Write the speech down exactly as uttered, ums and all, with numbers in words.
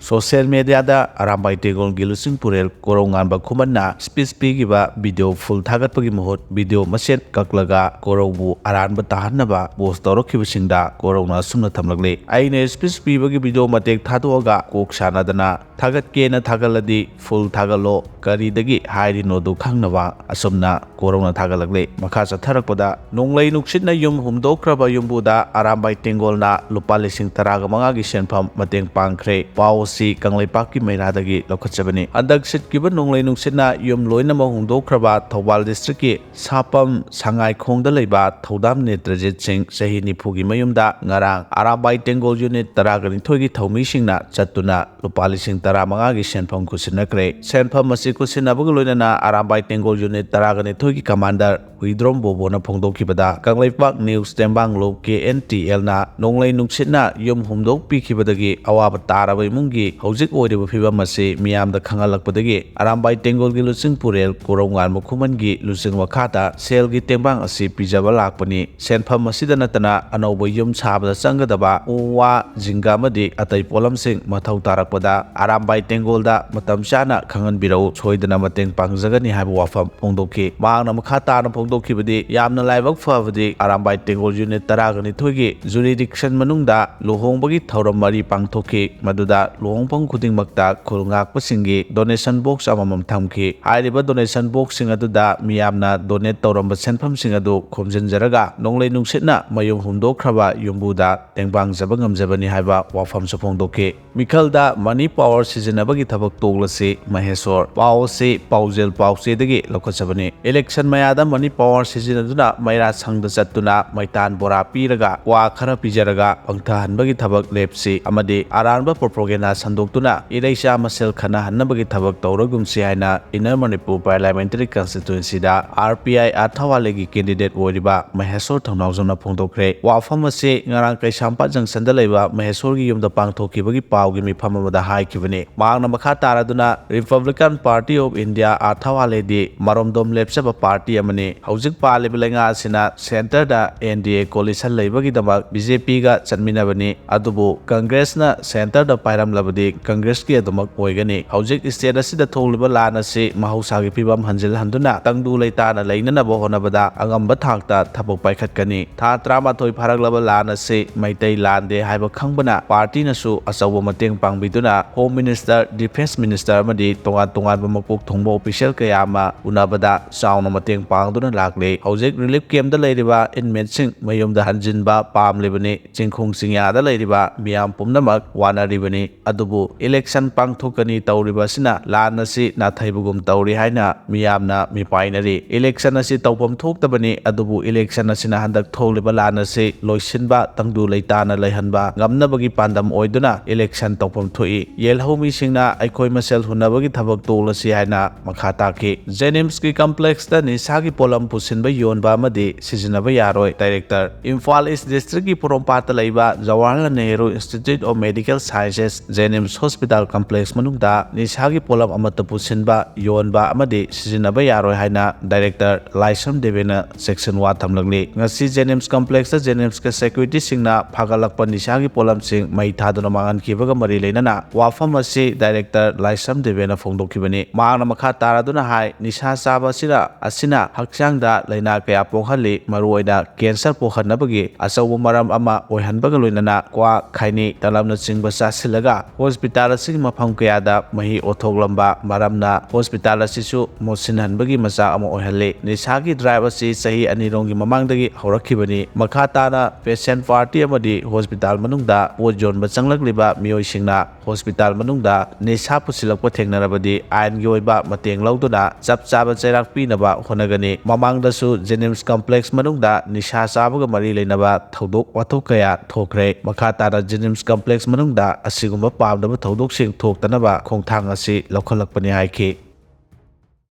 Social ꯃꯦꯗꯤꯌꯥꯗ ꯑꯔꯥꯝꯕꯥꯏ ꯇꯦꯡꯒꯣꯜꯒꯤ ꯂꯨꯆꯤꯡ ꯄꯨꯔꯦꯜ ꯀꯣꯔꯧ ꯉꯥꯟꯕ ꯈꯨꯃꯟꯅ speech ꯄꯤꯈꯤꯕ ꯚꯤꯗꯤꯑꯣ ꯐꯨꯜ ꯊꯥꯒꯠꯄꯒꯤ ꯃꯍꯨꯠ ꯚꯤꯗꯤꯑꯣ ꯃꯆꯦꯠ ꯀꯛꯂꯒ ꯀꯣꯔꯧꯕꯨ ꯑꯔꯥꯟꯕ ꯇꯥꯍꯟꯅꯕ ꯄꯣꯁ ꯇꯧꯔꯛꯈꯤꯕꯁꯤꯡꯗ ꯀꯣꯔꯧꯅ ꯑꯁꯨꯝꯅ ꯊꯝꯂꯛꯂꯤ: "ꯑꯩꯅ ꯁ꯭ꯄꯤꯆ ꯄꯤꯕꯒꯤ ꯚꯤꯗꯤꯑꯣ ꯃꯇꯦꯛ ꯊꯥꯗꯣꯛꯑꯒ ꯀꯣꯛ ꯁꯥꯟꯅꯗꯅ ꯊꯥꯒꯠꯀꯦꯅ ꯊꯥꯒꯠꯂꯗꯤ ꯐꯨꯜ ꯊꯥꯒꯠꯂꯣ, ꯀꯔꯤꯗꯒꯤ ꯍꯥꯏꯔꯤꯅꯣꯗꯨ ꯈꯪꯅꯕ" ꯑꯁꯨꯝꯅ ꯀꯣꯔꯧꯅ ꯊꯥꯒꯠꯂꯛꯂꯤ꯫ ꯃꯈꯥ ꯆꯠꯊꯔꯛꯄꯗ, ꯅꯣꯡꯂꯩ ꯅꯨꯡꯁꯤꯠꯅ ꯌꯨꯝ ꯍꯨꯝꯗꯣꯛꯈ꯭ꯔꯕ ꯌꯨꯝꯕꯨꯗ ꯑꯔꯥꯝꯕꯥꯏ ꯇꯦꯡꯒꯣꯜꯅ ꯂꯨꯄꯥ ꯂꯤꯁꯤꯡ ꯇꯔꯥꯒ ꯃꯉꯥꯒꯤ ꯁꯦꯟꯐꯝ ꯃꯇꯦꯡ ꯄꯥꯡꯈ꯭ꯔꯦ꯫ ꯄꯥꯎ ꯑꯁꯤ ꯀꯪꯂꯩꯄꯥꯛꯀꯤ ꯃꯩꯔꯥꯗꯒꯤ ꯂꯧꯈꯠꯆꯕꯅꯤ꯫ ꯍꯟꯗꯛ ꯁꯤꯠꯈꯤꯕ ꯅꯣꯡꯂꯩ ꯅꯨꯡꯁꯤꯠꯅ ꯌꯨꯝ ꯂꯣꯏꯅꯃꯛ ꯍꯨꯝꯗꯣꯛꯈ꯭ꯔꯕ ꯊꯧꯕꯥꯜ ꯗꯤꯁꯇ꯭ꯔꯤꯛꯀꯤ ꯁꯥꯄꯝ ꯁꯉꯥꯏꯈꯣꯡꯗ ꯂꯩꯕ ꯊꯧꯗꯥꯝ ꯅꯦꯇ꯭ꯔꯖꯤꯠ ꯁꯤꯡ, ꯆꯍꯤ ꯅꯤꯐꯨꯒꯤ ꯃꯌꯨꯝꯗ ꯉꯔꯥꯡ ꯑꯔꯥꯝꯕꯥꯏ ꯇꯦꯡꯒꯣꯜ ꯌꯨꯅꯤꯠ ꯇꯔꯥꯒ ꯅꯤꯊꯣꯏꯒꯤ ꯊꯧꯃꯤꯁꯤꯡꯅ ꯆꯠꯇꯨꯅ ꯂꯨꯄꯥ ꯂꯤꯁꯤꯡ ꯇꯔꯥꯃꯉꯥꯒꯤ ꯁꯦꯟꯐꯝ ꯈꯨꯠꯁꯤꯟꯅꯈ꯭ꯔꯦ꯫ ꯁꯦꯟꯐꯝ ꯑꯁꯤ ꯈꯨꯠꯁꯤꯟꯅꯕꯒ ꯂꯣꯏꯅꯅ ꯑꯔꯥꯝꯕꯥꯏ ꯇꯦꯡꯒꯣꯜ ꯌꯨꯅꯤꯠ ꯇꯔꯥꯒ ꯅꯤꯊꯣꯏꯒꯤ ꯀꯃꯥꯟꯗꯔ ꯍꯨꯏꯗ꯭ꯔꯣꯝ ꯕꯣꯕꯣꯅ ꯐꯣꯡꯗꯣꯛꯈꯤꯕꯗ, ꯀꯪꯂꯩꯄꯥꯛ ꯅ꯭ꯌꯨꯁ ꯇꯦꯡꯕꯥꯡ ꯂꯨꯞ, ꯀꯦ ꯑꯦꯟ ꯇꯤ ꯑꯦꯜꯅ ꯅꯣꯡꯂꯩ ꯅꯨꯡꯁꯤꯠꯅ ꯌꯨꯝ ꯍꯨꯝꯗꯣꯛꯄꯤꯈꯤꯕꯗꯒꯤ ꯑꯋꯥꯕ ꯇꯥꯔꯕ ꯏꯃꯨꯡꯒꯤ ꯍꯧꯖꯤꯛ ꯑꯣꯏꯔꯤꯕ ꯐꯤꯕꯝ ꯑꯁꯤ ꯃꯤꯌꯥꯝꯗ ꯈꯪꯍꯜꯂꯛꯄꯗꯒꯤ ꯑꯔꯥꯝꯕꯥꯏ ꯇꯦꯡꯒꯣꯜꯒꯤ ꯂꯨꯆꯤꯡ ꯄꯨꯔꯦꯜ ꯀꯣꯔꯧꯉꯥꯟꯕ ꯈꯨꯃꯟꯒꯤ ꯂꯨꯆꯤꯡ ꯃꯈꯥꯗ ꯁꯦꯜꯒꯤ ꯇꯦꯡꯕꯥꯡ ꯑꯁꯤ ꯄꯤꯖꯕ ꯂꯥꯛꯄꯅꯤ꯫ ꯁꯦꯟꯐꯝ ꯑꯁꯤꯗ ꯅꯠꯇꯅ ꯑꯅꯧꯕ ꯌꯨꯝ ꯁꯥꯕꯗ ꯆꯪꯒꯗꯕ ꯎ ꯋꯥ, ꯖꯤꯡꯒ ꯑꯃꯗꯤ ꯑꯇꯩ ꯄꯣꯠꯂꯝꯁꯤꯡ ꯃꯊꯧ ꯇꯥꯔꯛꯄꯗ ꯑꯔꯥꯝꯕꯥꯏ ꯇꯦꯡꯒꯣꯜꯗ ꯃꯇꯝ ꯆꯥꯅ ꯈꯪꯍꯟꯕꯤꯔꯛꯎ, ꯁꯣꯏꯗꯅ ꯃꯇꯦꯡ ꯄꯥꯡꯖꯒꯅꯤ ꯍꯥꯏꯕ ꯋꯥꯐꯝ ꯐꯣꯡꯗꯣꯛꯈꯤ꯫ ꯃꯍꯥꯛꯅ ꯃꯈꯥ ꯇꯥꯅ ꯐꯣꯡꯗꯣꯛꯈꯤꯕꯗꯤ, ꯌꯥꯝꯅ ꯂꯥꯏꯕꯛ ꯐꯕꯗꯤ ꯑꯔꯥꯝꯕꯥꯏ ꯇꯦꯡꯒꯣꯜ ꯌꯨꯅꯤꯠ ꯇꯔꯥꯒ ꯅꯤꯊꯣꯏꯒꯤ ꯖꯨꯔꯤꯗꯤꯛꯁꯟ ꯃꯅꯨꯡꯗ ꯂꯨꯍꯣꯡꯕꯒꯤ ꯊꯧꯔꯝ ꯃꯔꯤ ꯄꯥꯡꯊꯣꯛꯈꯤ, ꯃꯗꯨꯗ ꯂꯨꯍꯣꯡꯐꯝ ꯈꯨꯗꯤꯡꯃꯛꯇ ꯈꯨꯜ ꯉꯥꯛꯄꯁꯤꯡꯒꯤ ꯗꯣꯅꯦꯁꯟ ꯕꯣꯛꯁ ꯑꯃꯃꯝ ꯊꯝꯈꯤ꯫ ꯍꯥꯏꯔꯤꯕ ꯗꯣꯅꯦꯁꯟ ꯕꯣꯛꯁꯁꯤꯡ ꯑꯗꯨꯗ ꯃꯤꯌꯥꯝꯅ ꯗꯣꯅꯦꯠ ꯇꯧꯔꯝꯕ ꯁꯦꯟꯐꯝꯁꯤꯡ ꯑꯗꯨ ꯈꯣꯝꯖꯤꯟꯖꯔꯒ ꯅꯣꯡꯂꯩ ꯅꯨꯡꯁꯤꯠꯅ ꯃꯌꯨꯝ ꯍꯨꯝꯗꯣꯛꯈ꯭ꯔꯕ ꯌꯨꯝꯕꯨꯗ ꯇꯦꯡꯕꯥꯡꯖꯕ ꯉꯝꯖꯕꯅꯤ ꯍꯥꯏꯕ ꯋꯥꯐꯝꯁꯨ ꯐꯣꯡꯗꯣꯛꯈꯤ꯫ ꯃꯤꯈꯜꯗ ꯃꯅꯤ ꯄꯥꯋꯔ ꯁꯤꯖꯤꯟꯅꯕꯒꯤ ꯊꯕꯛ ꯇꯣꯛꯂꯁꯤ, ꯃꯍꯦꯁꯣꯔ꯫ ꯄꯥꯎ ꯑꯁꯤ ꯄꯥꯎꯖꯦꯜ ꯄꯥꯎꯆꯦꯗꯒꯤ ꯂꯧꯈꯠꯆꯕꯅꯤ꯫ ꯏꯂꯦꯛꯁꯟ ꯃꯌꯥꯗ ꯃꯅꯤ ꯄꯥꯋꯔ ꯁꯤꯖꯤꯟꯅꯗꯨꯅ ꯃꯩꯔꯥ ꯁꯪꯗ ꯆꯠꯇꯨꯅ ꯃꯩꯇꯥꯟ ꯕꯣꯔꯥ ꯄꯤꯔꯒ ꯀ꯭ꯋꯥ ꯈꯔ ꯄꯤꯖꯔꯒ ꯄꯪꯊꯍꯟꯕꯒꯤ ꯊꯕꯛ ꯂꯦꯞꯁꯤ ꯑꯃꯗꯤ ꯑꯔꯥꯟꯕ ꯄ꯭ꯔꯣꯄꯣꯒꯦꯟꯗꯥ ꯁꯟꯗꯣꯛꯇꯨꯅ ꯏꯔꯩꯆꯥ ꯃꯁꯦꯜ ꯈꯠꯅꯍꯟꯅꯕꯒꯤ ꯊꯕꯛ ꯇꯧꯔꯒꯨꯝꯁꯤ ꯍꯥꯏꯅ ꯏꯟꯅꯔ ꯃꯅꯤꯄꯨꯔ ꯄꯥꯔꯂꯤꯌꯥꯃꯦꯟꯇꯔꯤ ꯀꯟꯁꯇꯤꯇ꯭ꯋꯦꯟꯁꯤꯗ ꯑꯥꯔ ꯄꯤ ꯑꯥꯏ ꯑꯥꯔꯊꯥꯋꯥꯂꯦꯒꯤ ꯀꯦꯟꯗꯤꯗꯦꯠ ꯑꯣꯏꯔꯤꯕ ꯃꯍꯦꯁꯣꯔ ꯊꯧꯅꯥꯎꯖꯝꯅ ꯐꯣꯡꯗꯣꯛꯈ꯭ꯔꯦ꯫ ꯋꯥꯐꯝ ꯑꯁꯤ ꯉꯔꯥꯡ ꯀꯩꯁꯥꯝꯄꯥꯠ ꯖꯪꯁꯟꯗ ꯂꯩꯕ ꯃꯍꯦꯁꯣꯔꯒꯤ ꯌꯨꯝꯗ ꯄꯥꯡꯊꯣꯛꯈꯤꯕꯒꯤ ꯄꯥꯎꯒꯤ ꯃꯤꯐꯝ ꯑꯃꯗ ꯍꯥꯏꯈꯤꯕꯅꯤ꯫ ꯃꯍꯥꯛꯅ ꯃꯈꯥ ꯇꯥꯔꯗꯨꯅ Republican Party of India ꯑꯥꯔꯊ ꯋꯥꯂꯦꯗꯤ ꯃꯔꯣꯝꯗꯣꯝ ꯂꯦꯞꯆꯕ ꯄꯥꯔꯇꯤ ꯑꯃꯅꯤ꯫ ꯍꯧꯖꯤꯛ ꯄꯥꯜꯂꯤꯕ ꯂꯩꯉꯥꯛ ꯑꯁꯤꯅ ꯁꯦꯟꯇꯔꯗ N D A coalition ꯂꯩꯕꯒꯤꯗꯃꯛ B J P ꯒ ꯆꯠꯃꯤꯟꯅꯕꯅꯤ꯫ ꯑꯗꯨꯕꯨ ꯀꯪꯒ꯭ꯔꯦꯁꯅ ꯁꯦꯟꯇꯔꯗ ꯄꯥꯏꯔꯝꯂꯕꯗꯤ ꯀꯪꯒ꯭ꯔꯦꯁꯀꯤ ꯑꯗꯨꯃꯛ ꯑꯣꯏꯒꯅꯤ꯫ ꯍꯧꯖꯤꯛ state ꯑꯁꯤꯗ ꯊꯣꯛꯂꯤꯕ ꯂꯥꯟ ꯑꯁꯤ ꯃꯍꯧꯁꯥꯒꯤ ꯐꯤꯕꯝ ꯍꯟꯖꯤꯜꯍꯟꯗꯨꯅ ꯇꯪꯗꯨ ꯂꯩꯇꯥꯅ ꯂꯩꯅꯅꯕ ꯍꯣꯠꯅꯕꯗ ꯑꯉꯝꯕ ꯊꯥꯛꯇ ꯊꯕꯛ ꯄꯥꯏꯈꯠꯀꯅꯤ꯫ ꯊꯥ ꯇꯔꯥꯃꯥꯊꯣꯏ ꯐꯥꯔꯛꯂꯕ ꯂꯥꯟ ꯑꯁꯤ ꯃꯩꯇꯩ ꯂꯥꯟꯗꯦ ꯍꯥꯏꯕ ꯈꯪꯕꯅ ꯄꯥꯔꯇꯤꯅꯁꯨ ꯑꯆꯧꯕ ꯃꯇꯦꯡ ꯄꯥꯡꯕꯤꯗꯨꯅ Home Minister, Defence Minister ꯑꯃꯗꯤ ꯇꯣꯉꯥꯟ ꯇꯣꯉꯥꯟꯕ ꯃꯀꯣꯛ ꯊꯣꯡꯕ official ꯀꯌꯥ ꯑꯃ ꯎꯅꯕꯗ ꯆꯥꯎꯅ ꯃꯇꯦꯡ ꯄꯥꯡꯗꯨꯅ ꯂꯥꯛꯂꯤ꯫ ꯍꯧꯖꯤꯛ relief camp ꯗ ꯂꯩꯔꯤꯕ inmate ꯁꯤꯡ ꯃꯌꯨꯝꯗ ꯍꯟꯖꯤꯟꯕ ꯄꯥꯝꯂꯤꯕꯅꯤ꯫ ꯆꯤꯡꯈꯣꯡ ꯆꯤꯡꯌꯥꯗ ꯂꯩꯔꯤꯕ ꯃꯤꯌꯥꯝ ꯄꯨꯝꯅꯃꯛ ꯋꯥꯅꯔꯤꯕꯅꯤ꯫ ꯑꯗꯨꯕꯨ election ꯄꯥꯡꯊꯣꯛꯀꯅꯤ ꯇꯧꯔꯤꯕ ꯑꯁꯤꯅ ꯂꯥꯟ ꯑꯁꯤ ꯅꯥꯊꯩꯕꯒꯨꯝ ꯇꯧꯔꯤ ꯍꯥꯏꯅ ꯃꯤꯌꯥꯝꯅ ꯃꯤꯄꯥꯏꯅꯔꯤ꯫ Election ꯑꯁꯤ ꯇꯧꯐꯝ ꯊꯣꯛꯇꯕꯅꯤ, ꯑꯗꯨꯕꯨ election ꯑꯁꯤꯅ ꯍꯟꯗꯛ ꯊꯣꯛꯂꯤꯕ ꯂꯥꯟ ꯑꯁꯤ ꯂꯣꯏꯁꯤꯟꯕ, ꯇꯪꯗꯨ ꯂꯩꯇꯥꯅ ꯂꯩꯍꯟꯕ ꯉꯝꯅꯕꯒꯤ ꯄꯥꯟꯗꯝ ꯑꯣꯏꯗꯨꯅ election ꯇꯧꯐꯝ ꯊꯣꯛꯏ꯫ ꯌꯦꯜꯍꯧꯃꯤꯁꯤꯡꯅ ꯑꯩꯈꯣꯏ ꯃꯁꯦꯜ ꯍꯨꯟꯅꯕꯒꯤ ꯊꯕꯛ ꯇꯣꯛꯂꯁꯤ ꯍꯥꯏꯅ ꯃꯈꯥ ꯇꯥꯈꯤ꯫ JNIMS ꯀꯤ complex ꯇ ꯅꯤꯁꯥꯒꯤ ꯄꯣꯠꯂꯝ ꯄꯨꯁꯤꯟꯕ, ꯌꯣꯟꯕ ꯑꯃꯗꯤ ꯁꯤꯖꯤꯟꯅꯕ ꯌꯥꯔꯣꯏ꯫ Director, Imphal East District ꯀꯤ ꯄꯣꯔꯣꯝꯄꯥꯠꯇ ꯂꯩꯕ Jawaharlal Nehru Institute of Medical Sciences JNIMS Hospital Complex ꯃꯅꯨꯡꯗ ꯅꯤꯁꯥꯒꯤ ꯄꯣꯠꯂꯝ ꯑꯃꯠꯇ ꯄꯨꯁꯤꯟꯕ, ꯌꯣꯟꯕ ꯑꯃꯗꯤ ꯁꯤꯖꯤꯟꯅꯕ ꯌꯥꯔꯣꯏ ꯍꯥꯏꯅ Director ꯂꯥꯏꯁ꯭ꯔꯝ ꯗꯦꯕꯦꯅ ꯆꯦꯛꯁꯤꯟ ꯋꯥ ꯊꯝꯂꯛꯂꯤ꯫ ꯉꯁꯤ JNIMS complex ꯇ JNIMS ꯀ security ꯁꯤꯡꯅ ꯐꯥꯒꯠꯂꯛꯄ ꯅꯤꯁꯥꯒꯤ ꯄꯣꯠꯂꯝꯁꯤꯡ ꯃꯩ ꯊꯥꯗꯨꯅ ꯃꯥꯡꯍꯟꯈꯤꯕꯒ ꯃꯔꯤ ꯂꯩꯅꯅ ꯋꯥꯐꯝ ꯑꯁꯤ Director ꯂꯥꯏꯁ꯭ꯔꯝ ꯗꯦꯕꯦꯅ ꯐꯣꯡꯗꯣꯛꯈꯤꯕꯅꯤ꯫ ꯃꯍꯥꯛꯅ ꯃꯈꯥ ꯇꯥꯔꯗꯨꯅ ꯍꯥꯏ, ꯅꯤꯁꯥ ꯆꯥꯕ ꯑꯁꯤꯅ, ꯑꯁꯤꯅ ꯍꯛꯆꯥꯡꯗ ꯂꯥꯏꯅꯥ ꯀꯌꯥ ꯄꯣꯛꯍꯜꯂꯤ, ꯃꯔꯨꯑꯣꯏꯅ cancer ꯄꯣꯛꯍꯟꯅꯕꯒꯤ ꯑꯆꯧꯕ ꯃꯔꯝ ꯑꯃ ꯑꯣꯏꯍꯟꯕꯒ ꯂꯣꯏꯅꯅ ꯀ꯭ꯋꯥ, ꯈꯩꯅꯤ, ꯇꯂꯞꯅꯆꯤꯡꯕ ꯆꯥꯁꯤꯜꯂꯒ hospital ꯑꯁꯤꯒꯤ ꯃꯐꯝ ꯀꯌꯥꯗ ꯃꯍꯤ ꯑꯣꯊꯣꯛꯂꯝꯕ ꯃꯔꯝꯅ hospital ꯑꯁꯤꯁꯨ ꯃꯣꯠꯁꯤꯟꯍꯟꯕꯒꯤ ꯃꯆꯥꯛ ꯑꯃ ꯑꯣꯏꯍꯜꯂꯤ꯫ ꯅꯤꯁꯥꯒꯤ drive ꯑꯁꯤ ꯆꯍꯤ ꯑꯅꯤꯔꯣꯝꯒꯤ ꯃꯃꯥꯡꯗꯒꯤ ꯍꯧꯔꯛꯈꯤꯕꯅꯤ꯫ ꯃꯈꯥ ꯇꯥꯅ patient party ꯑꯃꯗꯤ hospital ꯃꯅꯨꯡꯗ ꯄꯣꯠ ꯌꯣꯟꯕ ꯆꯪꯂꯛꯂꯤꯕ ꯃꯤꯑꯣꯏꯁꯤꯡꯅ hospital ꯃꯅꯨꯡꯗ ꯅꯤꯁꯥ ꯄꯨꯁꯤꯜꯂꯛꯄ ꯊꯦꯡꯅꯔꯕꯗꯤ ꯑꯥꯏꯟꯒꯤ ꯑꯣꯏꯕ ꯃꯇꯦꯡ ꯂꯧꯗꯨꯅ ꯆꯞ ꯆꯥꯕ ꯆꯩꯔꯥꯛ ꯄꯤꯅꯕ ꯍꯣꯠꯅꯒꯅꯤ꯫ ꯃꯃꯥꯡꯗꯁꯨ JNIMS complex ꯃꯅꯨꯡꯗ ꯅꯤꯁꯥ ꯆꯥꯕꯒ ꯃꯔꯤ ꯂꯩꯅꯕ ꯊꯧꯗꯣꯛ ꯋꯥꯊꯣꯛ ꯀꯌꯥ ꯊꯣꯛꯈ꯭ꯔꯦ꯫ ꯃꯈꯥ ꯇꯥꯅ JNIMS complex ꯃꯅꯨꯡꯗ ꯑꯁꯤꯒꯨꯝꯕ ꯄꯥꯝꯗꯕ ꯊꯧꯗꯣꯛꯁꯤꯡ ꯊꯣꯛꯇꯅꯕ ꯈꯣꯡꯊꯥꯡ ꯑꯁꯤ ꯂꯧꯈꯠꯂꯛꯄꯅꯤ ꯍꯥꯏꯈꯤ꯫